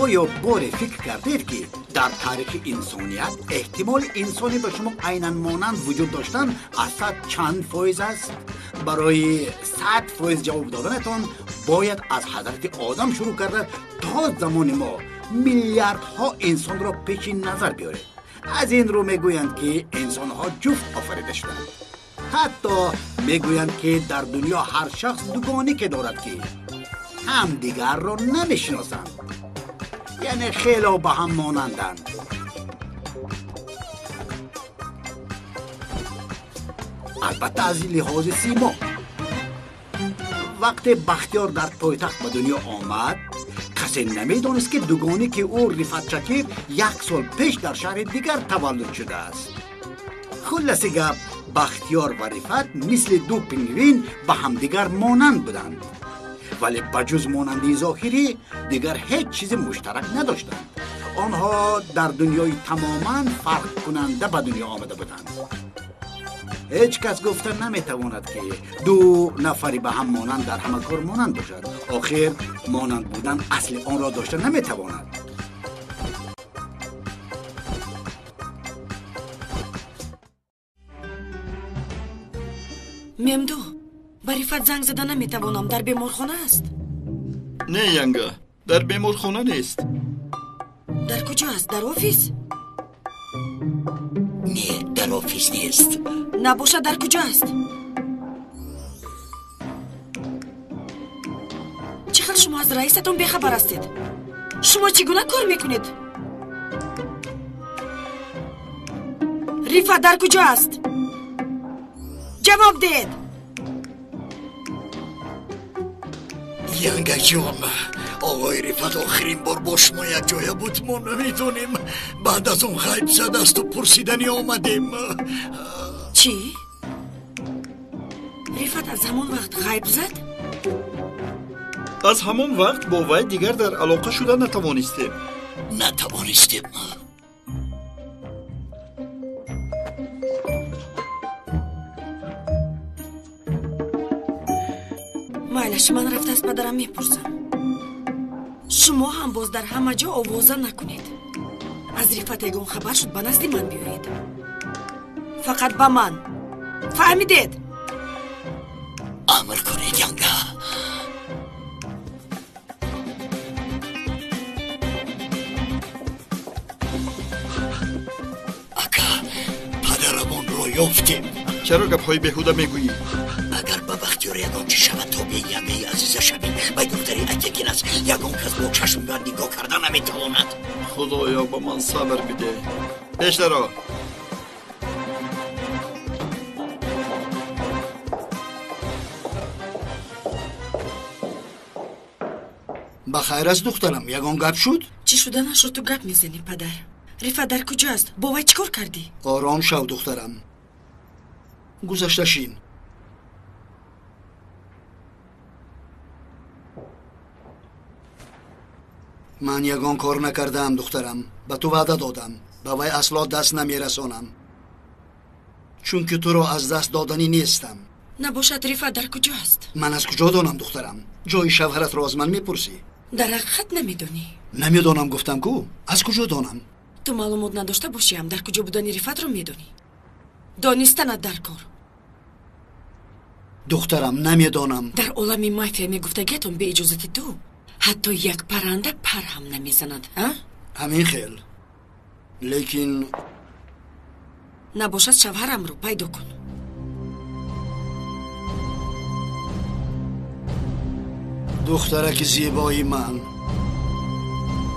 Оё боре фикр кардед, ки дар таърихи инсоният эҳтимоли инсоне ба шумо айнан монанд вуҷуд доштан аз 100 чанд фоиз аст? Барои 100% ҷавоб доданатон бояд аз ҳазрати Одам шурӯъ карда то замони мо миллиардҳо инсонро пеши назар биёред. Аз ин рӯ мегӯянд, ки инсонҳо ҷуфт офарида шуданд. Ҳатто мегӯянд, ки дар дунё ҳар шахс дугонике дорад, ки ҳамдигарро намешиносанд, яъне хело ба ҳам монанданд. Албатта, аз лиҳози симо. Вақте Бахтиёр дар пойтахт ба дунё омад, касе намедонист, ки дугонике ӯ Рифат Шакир як сол пеш дар шаҳри дигар таваллуд шудааст. Хулласи гап, Бахтиёр ва Рифат мисли ду пингвин ба ҳамдигар монанд буданд, вале ба ҷуз монандии зоҳирӣ дигар ҳеҷ чизи муштарак надоштанд. Онҳо дар дунёи тамоман фарқкунанда ба дунё омада буданд. Ҳеҷ кас гуфта наметавонад, ки ду нафари ба ҳам монанд дар ҳама кор монанд бошад. Охир монанд будан асли онро дошта наметавонад. Мемду, ба Рифат занг зада наметавонам, дар беморхона аст. Не, янга, дар беморхона нест. Дар куҷо аст? Дар офис? Не, дар офис нест. Набошад, дар куҷо аст? Чӣ хел шумо аз раисатон бехабар ҳастед? Шумо чӣ гуна кор мекунед? Рифат дар куҷо аст? Ҷавоб диҳед. Янгаҷон, оғои Рифат охирин бор бо шумо якҷоя буд. Мо намедонем, баъд аз он ғайб задасту пурсиданӣ омадем. Чӣ? Рифат аз ҳамон вақт ғайб зад? Аз ҳамон вақт бо вай дигар дар алоқа шуда натавонистем. Натавонистем. Майлаш, ман рафта аз падарам мепурсам. Шумо ҳам боз дар ҳама ҷо овоза накунед. Аз Рифат ягон хабар шуд, ба назди ман биёед. Фақат ба ман. Фаҳмидед? Амр кунед, янга. Ака, падарамонро ёфтем. Чаро гапҳои беҳуда мегӯӣ? Агар ба Бахтиёр ягон чӣ шавад, тобеи янгаи азиза шавӣ. Вай духтари Айтекин аст. Ягон кас бо чашми бад нигоҳ карда наметавонад. Худоё, ба ман сабр бидеҳ. Пеш даро. Ба хайр аст, духтарам, ягон гап шуд? Чӣ шуда нашуд, ту гап мезанӣ, падар. Рифат дар куҷо аст? Бо вай чӣ кор кардӣ? Ором шав, духтарам. Гузашта шин. Ман ягон кор накардаам, духтарам. Ба ту ваъда додам, ба вай асло даст намерасонам, чунки туро аз даст доданӣ нестам. Набошад, Рифат дар куҷо аст? Ман аз куҷо донам, духтарам? Ҷои шавҳаратро аз ман мепурсӣ? Дар ҳақиқат намедонӣ? Намедонам, гуфтам ку. Аз куҷо донам? Ту маълумот надошта бошиам, дар куҷо будани Рифатро медонӣ. Донистанат дар кор. Духтарам, намедонам. Дар олами мафия мегуфтагиатон бе иҷозати ту ҳатто як парранда пар ҳам намезанад, а? Ҳамин хел. Лекин набошад, шавҳарамро пайдо кун. Духтараки зебои ман,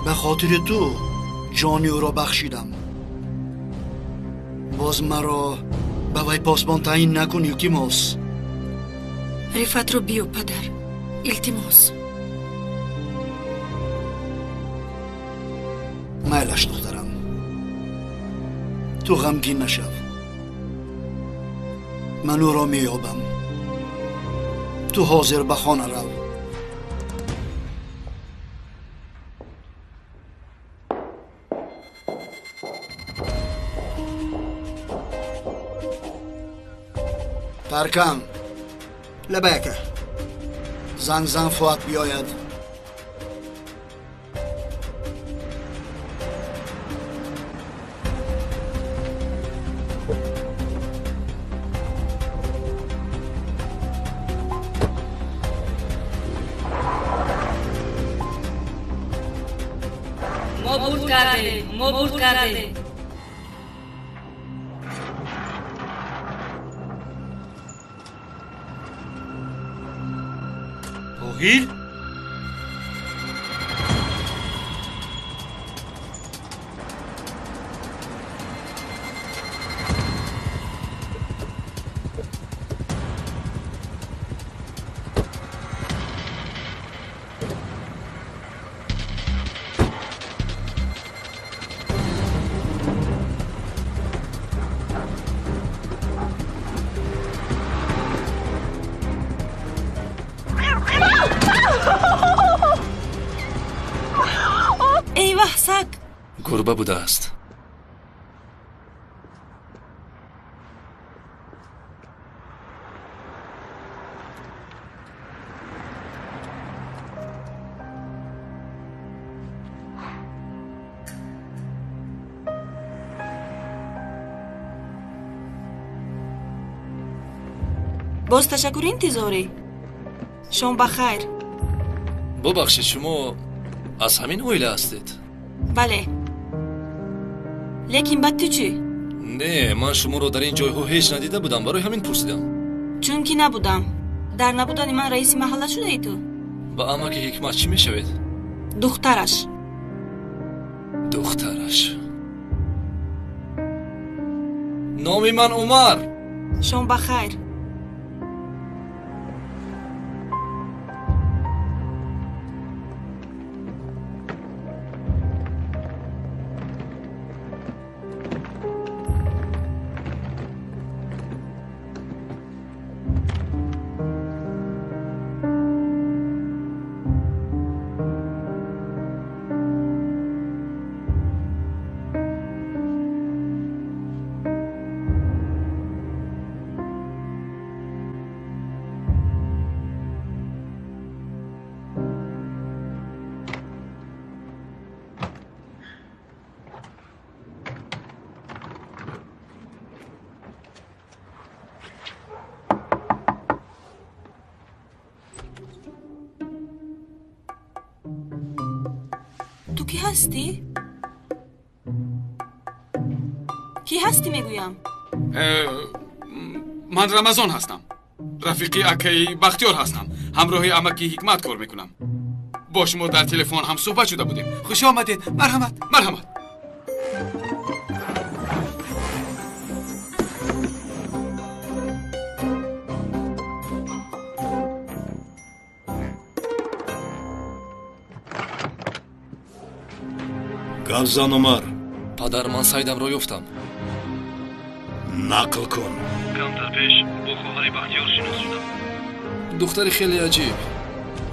ба хотири ту ҷони ӯро бахшидам. Боз маро ба вай посбон таъин накун, илтимос. Рифатро биё, падар, илтимос. Майлаш, духтарам, ту ғамгин нашав. Ман ӯро меёбам. Ту ҳозир ба хона рав. Таркан, лабака. Занг зан, Фуат биёяд. Мо бурд кардем, мо бурд кардем. Тоҳир? Гурба будааст. Боз ташаккур интизорӣ. Шом ба хайр. Бубахшед, шумо аз ҳамин оила ҳастед? Бале. Лекин бад ту чӣ? Не, ман шуморо дар ин ҷойҳо ҳеҷ надида будам, барои ҳамин пурсидам. Чунки набудам. Дар набудани ман раиси маҳалла шудаи ту? Ба амаки Ҳикмат чӣ мешавед? Духтараш. Духтараш. Номи ман Умар. Шом ба хайр. Ту кӣ ҳастӣ? Кӣ ҳастӣ мегӯям? Ман Рамазон ҳастам. Рафиқи акаи Бахтиёр ҳастам. Ҳамроҳи амаки Ҳикмат кор мекунам. Бо шумо дар телефон ҳам суҳбат шуда будем. Хуш омадед. Марҳамат, марҳамат. Гап зан, Умар. Падар, ман Саидамро ёфтам. Нақл кун. Камтар пеш бо хоҳари Бахтиёр шинос шудам. Духтари хеле аҷиб.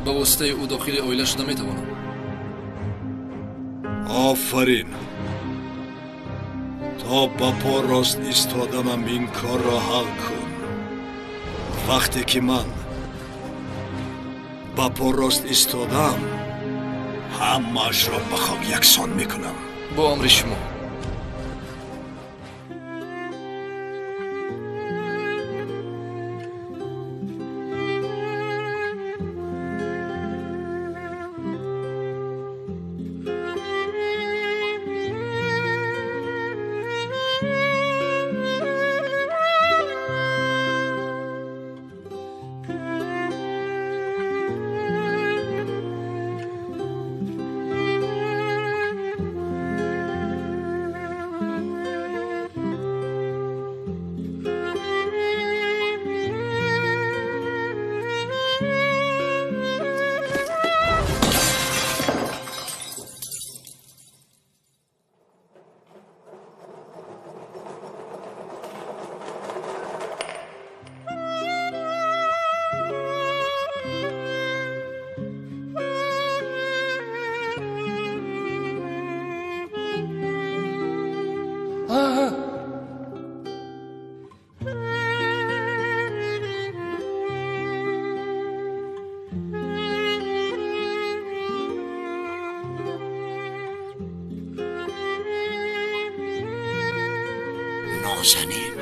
Ба воситаи ӯ дохили оила шуда метавонам. Офарин. То ба по рост истоданам ин корро ҳал кун. Вақте ки ман ба по рост истодам, ҳамаашро ба хок яксон мекунам. Бо амри шумо. Нозанин.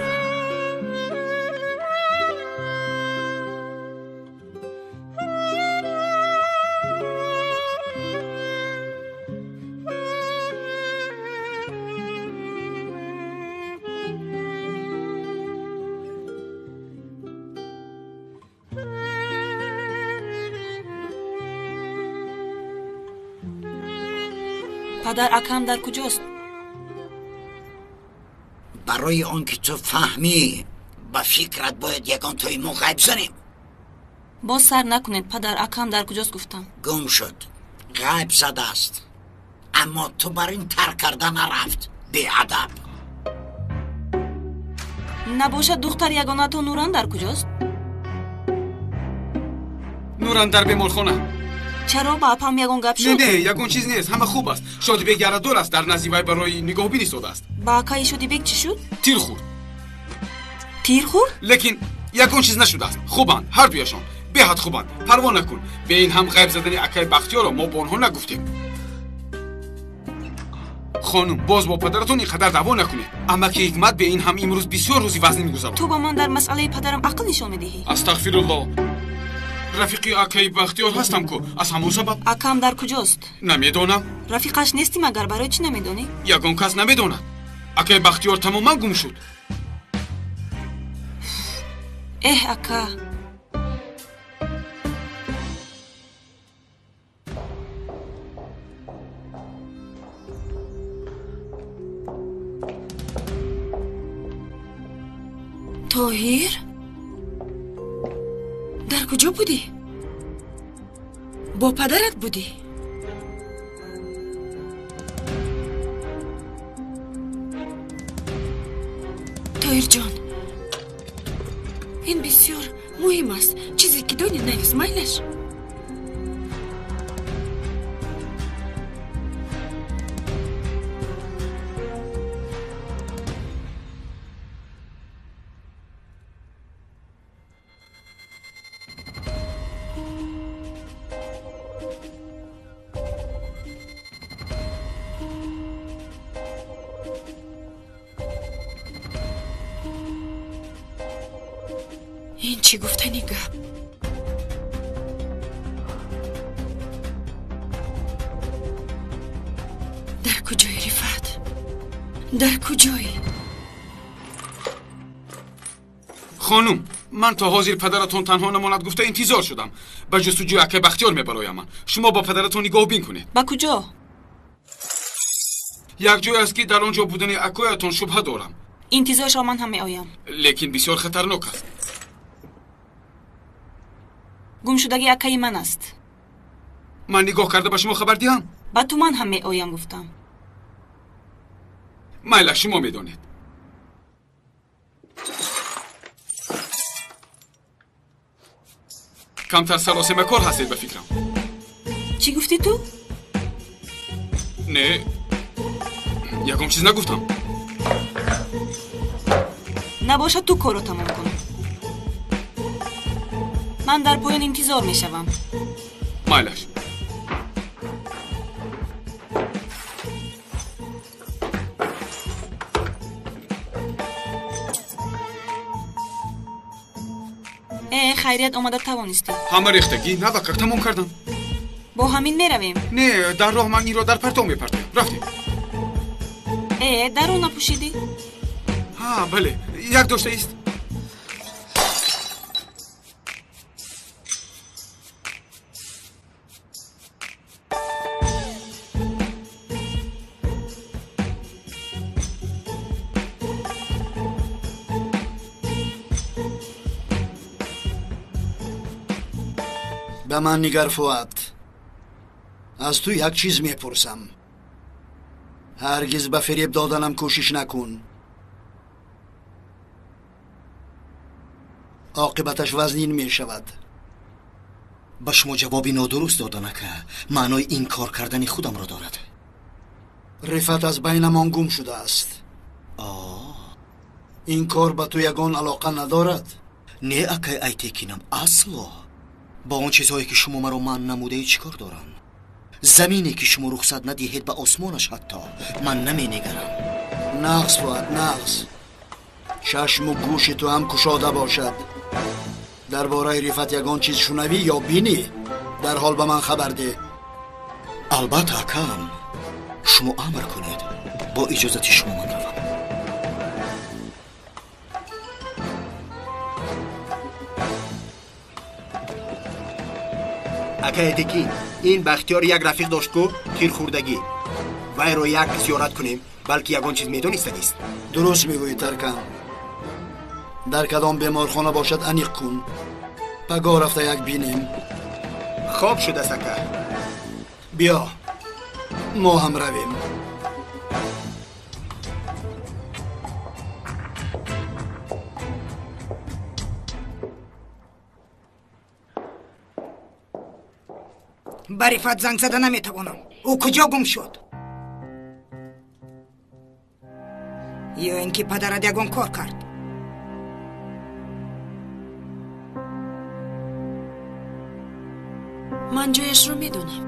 Падар, акам дар куҷост? Барои он ки ту фаҳмӣ, ба фикрат бояд ягон тои мо ғайб занем. Боз сар накунед, падар, акам дар куҷост гуфтам. Гум шуд, ғайб задааст. Аммо ту бар ин тар карда нарафт, беадаб. Набошад духтар ягонато Нуран дар куҷост? Нуран дар беморхона. Чаро ба апам ягон гап шуд? Не, не, ягон чиз нест, ҳама хуб аст. Шодибек ярадор аст, дар назди вай барои нигоҳбин истодааст. Ба акаи Шодибек чӣ шуд? Тир хӯрд. Тир хӯрд? Лекин ягон чиз нашудааст. Хубанд, ҳардуяшон беҳад хубанд. Парво накун. Бе ин ҳам ғайб задани акаи Бахтиёрро мо бо онҳо нагуфтем. Хонум, боз бо падаратон ин қадар даъво накунед. Амаки Ҳикмат бе ин ҳам имрӯз бисёр рӯзи вазнин мегузаронад. Ту ба ман дар масъалаи падарам ақл нишон медиҳӣ? Астағфируллоҳ. Рафиқи акаи Бахтиёр ҳастам ку, аз ҳамон сабаб. Акам дар куҷост? Намедонам. Рафиқаш нестӣ магар, барои чӣ намедонӣ? Ягон кас намедонад. Акаи Бахтиёр тамоман гум шуд. Эҳ, ака. Тоҳир? Дар куҷо будӣ? Бо падарат будӣ? Тоҳирҷон, ин бисёр муҳим аст. Чизе ки донӣ навис, майлаш? Ин чӣ гуфтани гап? Дар куҷои Рифат? Дар куҷои? Хонум, ман то ҳозир падаратон танҳо намонад гуфта интизор шудам. Ба ҷустуҷӯи акаи Бахтиёр мебароям ман. Шумо бо падаратон нигоҳбин кунед. Ба куҷо? Як ҷой аст ки дар он ҷо будани акоятон шубҳа дорам. Интизор шав, ман ҳам меоям. Лекин бисёр хатарнок аст. Гумшудаги акаи ман аст. Ман нигоҳ карда ба шумо хабар диҳам? Ба ту ман ҳам меоям гуфтам. Майла, шумо медонед. Камтар саросемакор ҳастед ба фикрам. Чӣ гуфтӣ ту? Не, ягон чиз нагуфтам. Набошад ту корро тамом кун. Ман дар поён интизор мешавам. Майлаш. Э, хайрият омада тавонистӣ. Ҳама рехтагӣ навакак тамом кардам. Бо ҳамин меравем? Не, дар роҳ ман инро дар партов мепартоям. Рафтем. Э, даро напӯшидӣ? Ҳа, бале, як дошта ист. Ба ман нигар, Фуат. Аз ту як чиз мепурсам. Ҳаргиз ба фиреб доданам кӯшиш накун. Оқибаташ вазнин мешавад. Ба шумо ҷавоби нодуруст додан, ака, маънои ин кор кардани худамро дорад. Рифат аз байнамон гум шудааст. Ин кор ба ту ягон алоқа надорад? Не, акай Айтекинам, асло. Бо он чизҳое ки шумо маро манъ намудаед чӣ кор дорам? Замине ки шумо рухсат надиҳед ба осмонаш ҳатто ман наменигарам. Нағз, Фуат, нағз. Чашму гӯши ту ҳам кушода бошад. Дар бораи Рифат ягон чиз шунавӣ ё бинӣ, дарҳол ба ман хабар деҳ. Албатта, акам. Шумо амр кунед. Бо иҷозати шумо ман равам. Акай Айтекин, ин Бахтиёр як рафиқ дошт ку тирхӯрдагӣ. Вайро як зиёрат кунем, балки ягон чиз медонистагист. Дуруст мегӯӣ, Таркан. Дар кадом беморхона бошад, аниқ кун. Пагоҳ рафта як бинем. Хоб шудааст, ака. Биё, мо ҳам равем. Ба Рифат занг зада наметавонам. Ӯ куҷо гум шуд? Ё ин ки падарат ягон кор кард? Ман ҷояшро медонам.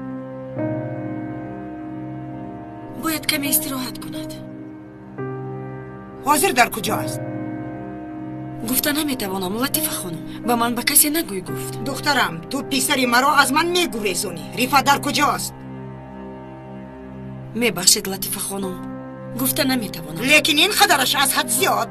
Бояд каме истироҳат кунад. Ҳозир дар куҷо аст? Гуфта наметавонам, Латифа хонум. Ба ман ба касе нагӯй гуфт. Духтарам, ту писари маро аз ман мегурезонӣ. Рифат дар куҷост? Мебахшед, Латифа хонум, гуфта наметавонам. Лекин ин қадараш аз ҳад зиёд.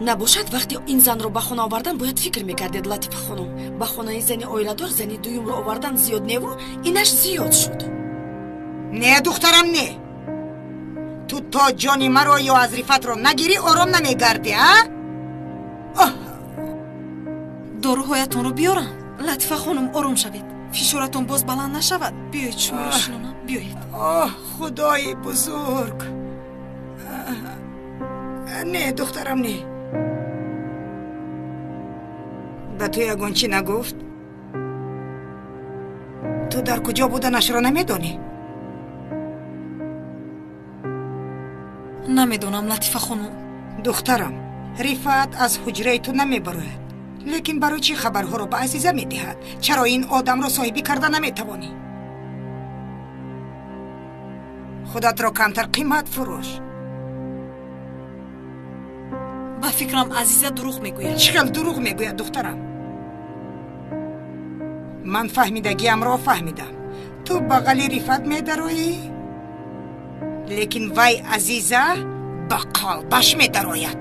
Набошад, вақте ин занро ба хона овардан бояд фикр мекардед, Латифа хонум. Ба хонаи зани оиладор зани дуюмро овардан зиёд неву инаш зиёд шуд. Не, духтарам, не. Ту то ҷони маро ё аз Рифатро нагирӣ, ором намегардӣ, а? Доруҳоятонро биёрам. Латифа хонум, ором шавед. Фишоратон боз баланд нашавад. Биёед, шуморо шинонам. Биёед. Оҳ, худои бузург. Не, духтарам, не. Ба ту ягон чӣ нагуфт? Ту дар куҷо буданашро намедонӣ? Намедонам, Латифа хонум. Духтарам, Рифат аз ҳуҷраи ту намебарояд. Лекин барои чӣ хабарҳоро ба Азиза медиҳад? Чаро ин одамро соҳибӣ карда наметавонӣ? Худатро камтар қимат фурӯш. Ба фикрам, Азиза дурӯғ мегӯяд. Чӣ хел дурӯғ мегӯяд, духтарам? Ман фаҳмидагиамро фаҳмидам. Ту бағали Рифат медароӣ, лекин вай Азиза ба қалбаш медарояд.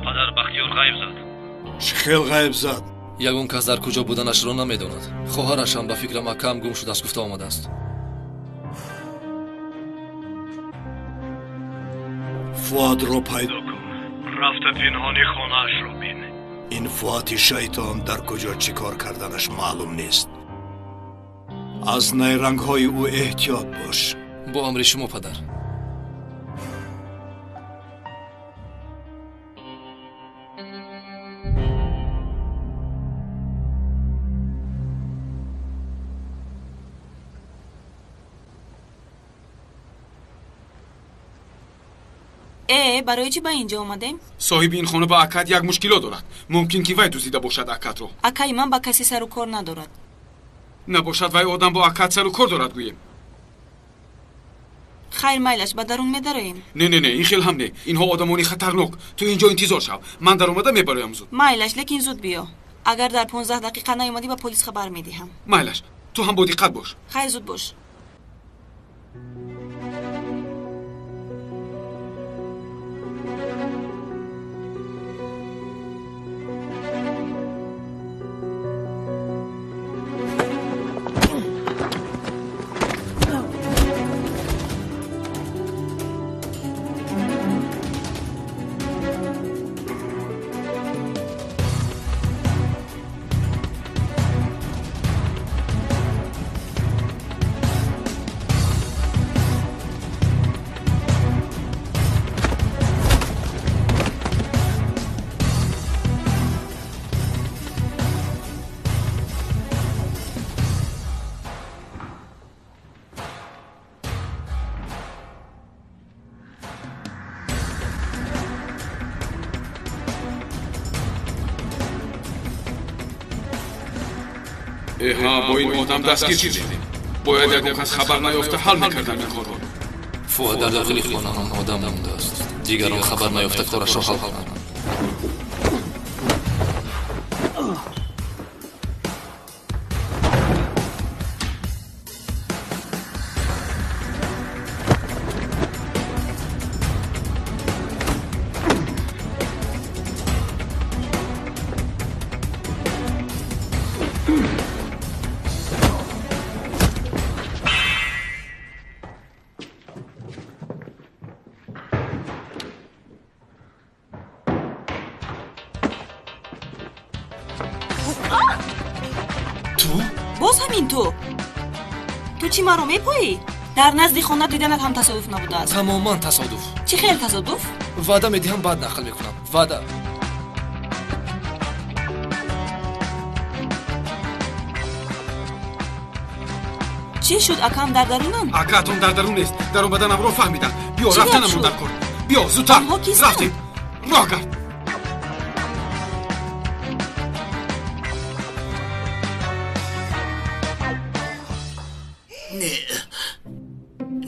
Падар, Бахтиёр ғайб зад. Чӣ хел ғайб зад? Ягон кас дар куҷо буданашро намедонад. Хоҳарашам ба фикрам акам гум шудааст гуфта омадааст. Фуадро пайдо кун. Рафта пинҳони хонаашро бин. Ин Фуати шайтон дар куҷо чӣ кор карданаш маълум нест. Аз найрангҳои ӯ эҳтиёт бош. Бо амри шумо, падар. Барои чӣ ба инҷо омадем? Соҳиби ин хона ба акат як мушкилот дорад. Мумкин ки вай дуздида бошад акатро. Акаи ман ба касе сару кор надорад. Набошад, вай одам бо акат сару кор дорад, гӯем. Хайр, майлаш, ба дарун медароем. Не, не, не, ин хел ҳам не. Инҳо одамони хатарнок. Ту инҷо интизор шав. Ман даромада мебароям зуд. Майлаш, лекин зуд биё. Агар дар 15 дақиқа наомадӣ, ба полис хабар медиҳам. Майлаш, ту ҳам бо диққат бош. Хайр, зуд бош. Эҳа, бо ин одам дастгир шудем. Бояд ягон кас хабар наёфта ҳал мекардам ин корро. Фуад дар дохили хона он одам мондааст. Дигарон хабар наёфта корашро ҳал кунанд. Ту? Боз ҳамин ту. Ту чӣ маро мепоӣ? Дар назди хона диданат ҳам тасодуф набудааст. Тамоман тасодуф. Чӣ хел тасодуф? Ваъда медиҳам, баъд нақл мекунам. Ваъда. Чӣ шуд, акам дар дарунам? Акаатон дар дарун нест. Дар омаданамро фаҳмидам. Биё, рафтанамон дар кор. Биё, зудтар. Рафтем. Роҳ гард. Не,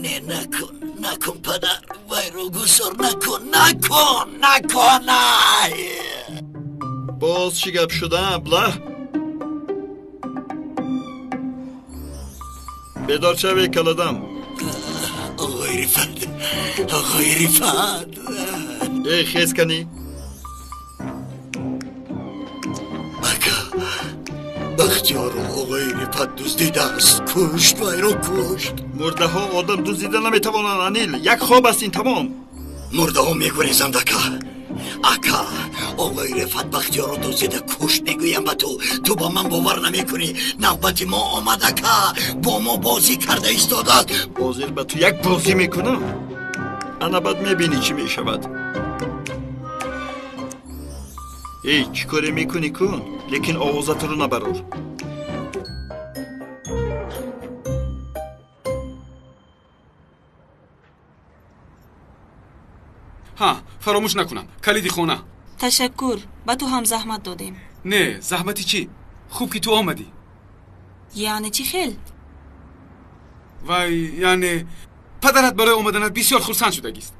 не, накун, накун, падар. Вайро гусор накун, накун, накун, ай! Боз чӣ гап шуда, абла? Бедор шаве, каладам. Оғои Рифат, оғои Рифат. Эй, хез канӣ. Ака, Бахтиёру оғои Рифат дуздидааст. Кушт, вайро кушт. Мурдаҳо одам дуздида наметавонанд, Анил. Як хоб аст ин, тамом. Мурдаҳо мегурезанд, ака. Ака, оғои Рифат Бахтиёрро дуздида кушт, мегӯям ба ту. Ту ба ман бовар намекунӣ. Навбати мо омад, ака. Бо мо бозӣ карда истодааст. Ҳозир ба ту як бозӣ мекунам. Ана баъд мебинӣ чӣ мешавад. Эй, чӣ коре мекунӣ кун, лекин овозатро набарор. Ҳа, фаромӯш накунам. Калиди хона. Ташаккур, ба ту ҳам заҳмат додем. Не, заҳмати чӣ? Хуб ки ту омадӣ. Яъне чӣ хел? Вай, яъне падарат барои омаданат бисёр хурсанд шудагист.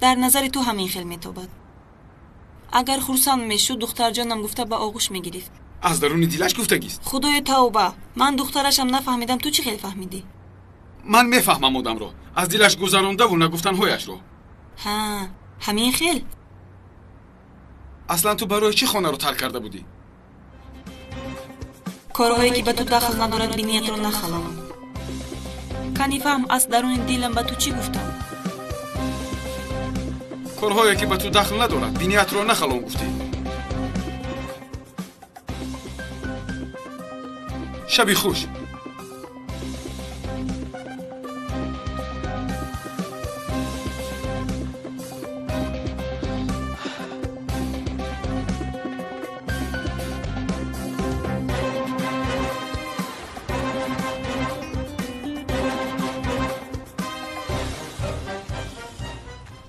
Дар назари ту ҳамин хел метобад. Агар хурсанд мешуд, духтарҷонам гуфта ба оғӯш мегирифт. Аз даруни дилаш гуфтагист. Худои тавба, ман духтарашам нафаҳмидам, ту чӣ хел фаҳмидӣ? Ман мефаҳмам одамро, аз дилаш гузарондаву нагуфтанҳояшро. Ҳа, ҳамин хел? Аслан ту барои чӣ хонаро тарк карда будӣ? Корҳое ки ба ту дахл надорад, биниятро нахалон. Кани фаҳм, аз даруни дилам ба ту чӣ гуфтам? Корҳое ки ба ту дахл надорад, биниятро нахалон гуфтӣ. Шаби хуш.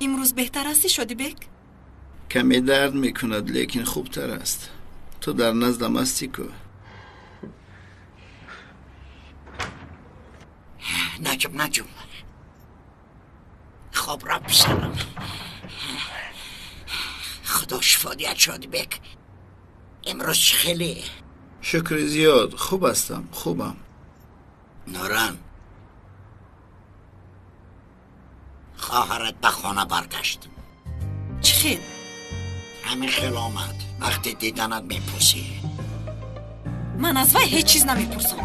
Имрӯз беҳтар ҳастӣ, Шодибек? Каме дард мекунад, лекин хубтар аст. Ту дар наздам ҳастӣ ку. Наҷум, наҷум. Хоб рафт писарам. Худо шифо диҳад, Шодибек. Имрӯз чӣ хеле? Шукри зиёд, хуб ҳастам, хубам. Нуран, хоҳарат ба хона баргашт. Чӣ хел? Ҳамин хел омад. Вақте диданат мепурсӣ. Ман аз вай ҳеҷ чиз намепурсам.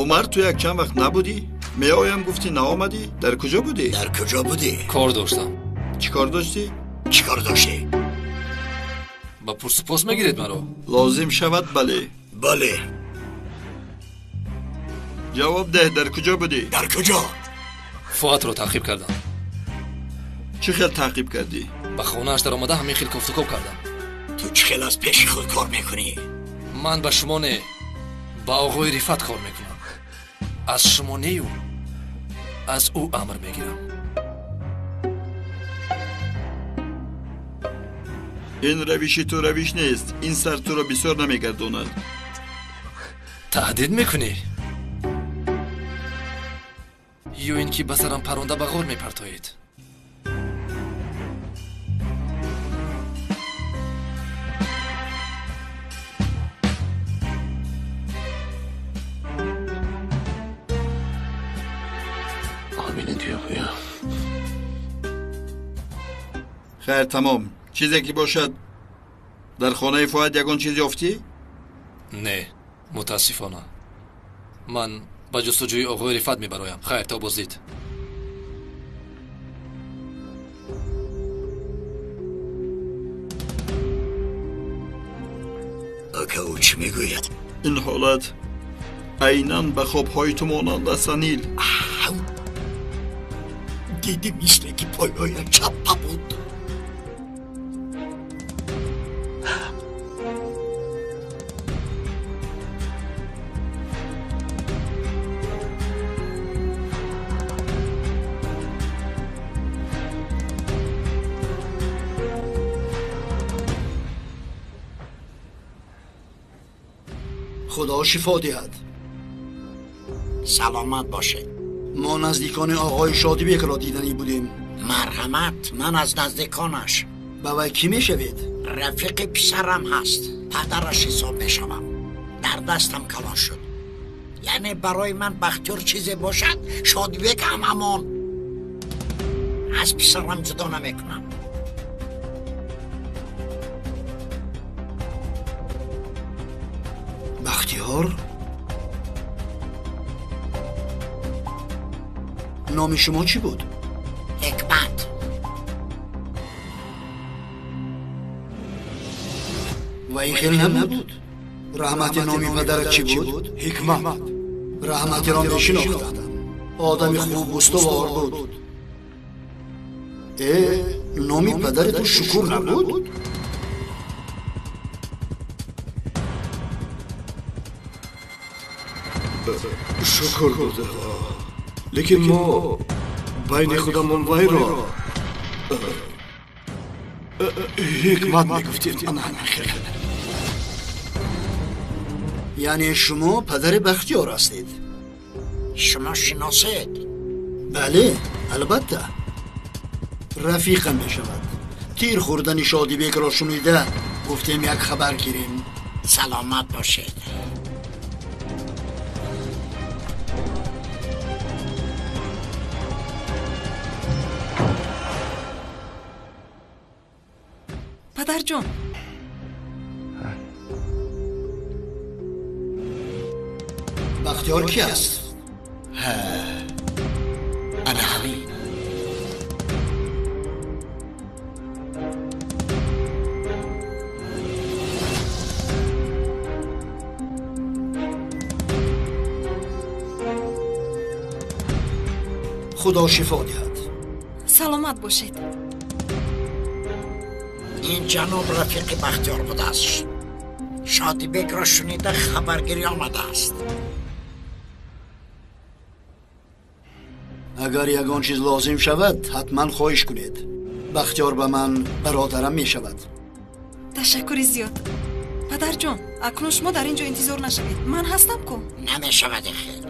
Умар, ту якчанд вақт набудӣ? Меоям гуфтӣ, наомадӣ? Дар куҷо будӣ? Дар куҷо будӣ? Кор доштам. Чӣ кор доштӣ? Чӣ кор доштӣ? Ба пурсупос мегиред маро? Лозим шавад, бале. Бале. Ҷавоб деҳ, дар куҷо будӣ? Дар куҷо? Фуатро таъқиб кардам. Чӣ хел таъқиб кардӣ? Ба хонааш даромада ҳамин хел кофтукоб кардам. Ту чӣ хел аз пеши худ кор мекунӣ? Ман ба шумо не, ба оғои Рифат кор мекунам. Аз шумо нею, аз ӯ амр мегирам. Ин равиши ту равиш нест. Ин сар туро бисёр намегардонад. Таҳдид мекунӣ? Ё ин ки ба сарам паронда ба ғор мепартоед? Abi ne diyor bu ya? Хайр, тамом. Чизе ки бошад, Дар хонаи Фуад ягон чиз ёфтӣ? Не, мутаассифона. Ман ба ҷустуҷӯи оғои Рифат мебароям. Хайр, то боздид. Ака, ӯ чӣ мегӯяд? Ин ҳолат айнан ба хобҳои ту монанд аст, Анил. Дидӣ, мисле ки пойҳояш чаппа буд. Худо шифо диҳад. Саломат бошед. Мо наздикони оғои Шодибекро диданӣ будем. Марҳамат, ман аз наздиконаш. Ба вай кӣ мешавед? Рафиқи писарам ҳаст, падараш ҳисоб мешавам. Дар дастам калон шуд. Яъне барои ман Бахтиёр чизе бошад, Шодибек ҳам ҳамон. Аз писарам ҷудо намекунам. Бахтиёр? Номи шумо чӣ буд? Ҳикмат. Ва ин хел набуд? Раҳмати номи падарат чӣ буд? Ҳикмат. Раҳматиро мешинохтам. Одами хуб устувор буд. Э, номи падари ту Шукур набуд? Шукур буд, лекин мо байни худамон вайро ҳикмат мегуфтем. Яъне шумо падари Бахтиёр ҳастед? Шумо шиносед? Бале, албатта. Рафиқам мешавад. Тир хӯрдани Шодибекро шунида гуфтем як хабар гирем. Саломат бошед. Падарҷон, Бахтиёр ки аст? Ана ҳамин. Худо шифо диҳад. Саломат бошед. Ин ҷаноб рафиқи Бахтиёр будааст. Шодибекро шунида хабаргирӣ омадааст. Агар ягон чиз лозим шавад, ҳатман хоҳиш кунед. Бахтиёр ба ман бародарам мешавад. Ташаккури зиёд. Падарҷон, акнун шумо дар ин ҷо интизор нашавед. Ман ҳастам ку? Намешавад хел.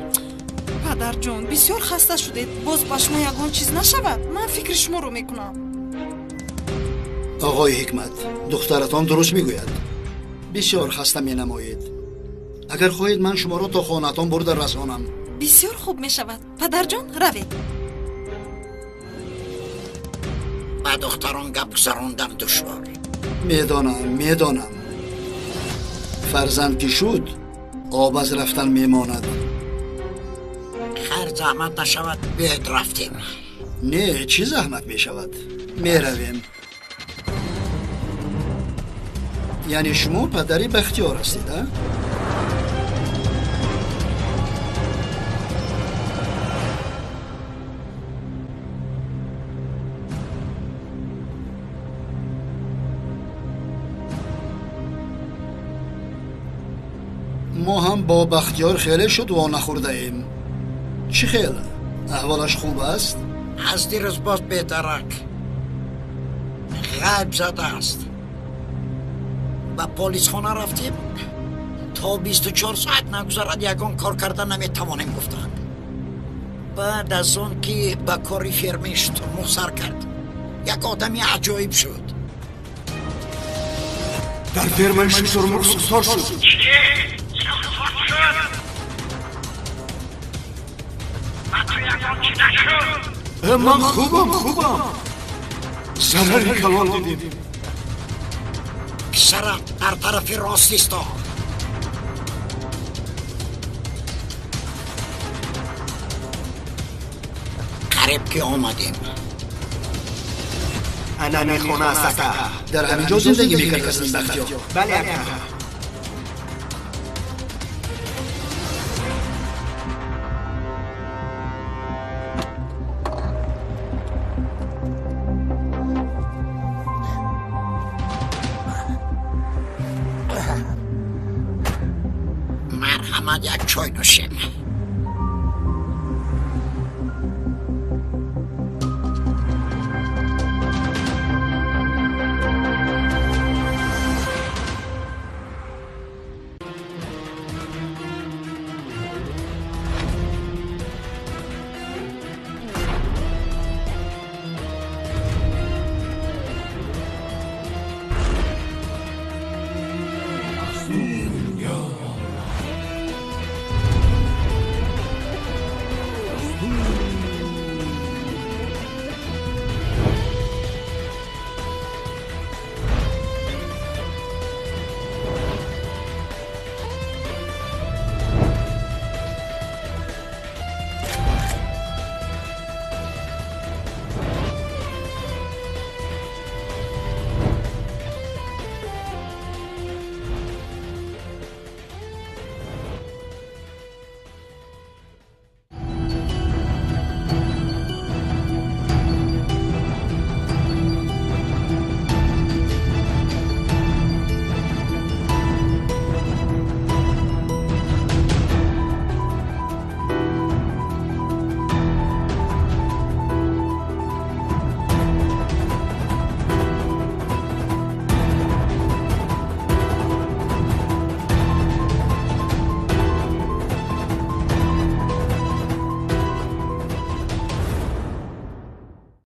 Падарҷон, бисёр хаста шудед. Боз ба шумо ягон чиз нашавад. Ман фикри шуморо мекунам. Оғои Ҳикмат, духтаратон дуруст мегӯяд. Бисёр хаста менамоед. Агар хоҳед, ман шуморо то хонаатон бурда расонам. Бисёр хуб мешавад. Падарҷон, равед. Ба духтарон гап гузарондан душвор. Медонам, медонам. Фарзанд ки шуд, об аз рафтан мемонад. Хайр, заҳмат нашавад, биёед рафтем. Не, чӣ заҳмат мешавад? Меравем. Яъне шумо падари Бахтиёр ҳастед, а? Мо ҳам бо Бахтиёр хеле шуд вонахӯрдаем. Чӣ хел? Аҳволаш хуб аст? Аз дирӯз боз бедарак ғайб задааст. Ба полисхона рафтем, то 24 соат нагузарад ягон кор карда наметавонем гуфтанд. Баъд аз он ки ба кори фермаи шутурмурғ сар кард, як одами аҷоиб шуд. Дар фермаи шутурмурғ сӯхтор шуд. Ман хубам, хубам. Зарари калон дидем. Писарам, дар тарафи рост исто. Қариб ки омадем. Ана мехона аст, ака. Дар ҳамин ҷо зиндагӣ мекард каси Бахтиёр? Бале, ака. Марҳамат, як чой нӯшем.